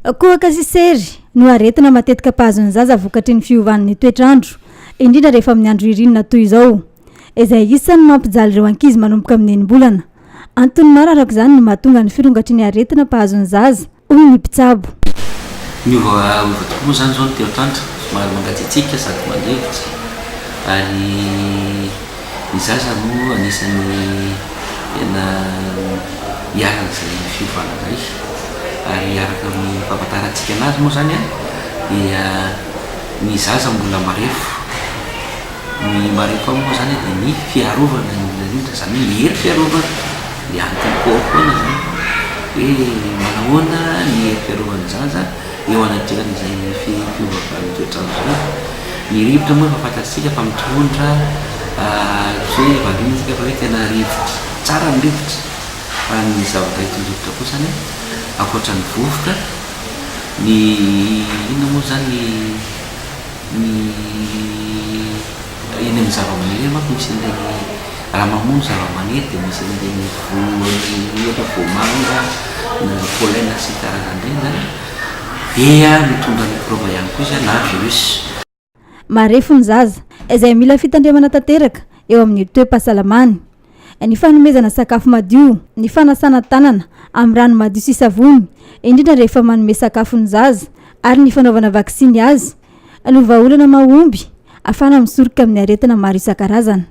Kohaka sy sery no aretina matetika mpahazo ny zaza vokatry ny fiovan'ny toetr'andro, indrindra rehefa amin'ny andro ririnina toy izao, izay isan'ny mampijaly ireo ankizy manomboka amin'ny enim-bolana. Antony maro araka izany no mahatonga ny firongatry ny aretina mpahazo ny zaza, hoy ny mpitsabo. Miovaova tokoa moa izany izao ny toetr'andro, somary mangatsiatsiaka sady mandrivotra ary ny zaza moa anisan'ny tena iharan'izay fiovana izay ary araka ny fahafantarantsika anazy moa izany dia ny zaza mbola marefo. Ny marefo ao moa izany dia ny fiarovana indrindra indrindra, izany hoe ny hery fiarovana, ny anti-corps foana izany hoe manahoana ny hery fiarovan'ny zaza eo anatrehan'izay fiovaovan'ny toetr'andro izay. Ny rivotra moa efa fantatsika fa mitondra tsy hoe valiana isika fa hoe tena rivotra tsara ny rivotra fa ny zavatra entin'ny rivotra kosa ankoatra ny vovoka ny inona moa izany Ny eny amin'ny zavamaniry eny manko misy an'ireny, raha mamono zavamaniry dia misy an'ireny voany ohatra voamanga na pollen sy ny karazany ireny izany dia mitondra mikrôba ihany koa izy na virus. Marefo ny zaza, izay mila fitandremana tanteraka eo amin'ny toe-pahasalamany. Ny fanomezana sakafo madio, ny fanasana tanana amin'ny rano madio sy savony, indrindra rehefa manome sakafo ny zaza, ary ny fanaovana vaksiny azy no vahaolana mahomby ahafahana misoroka amin'ny aretina maro isan-karazany.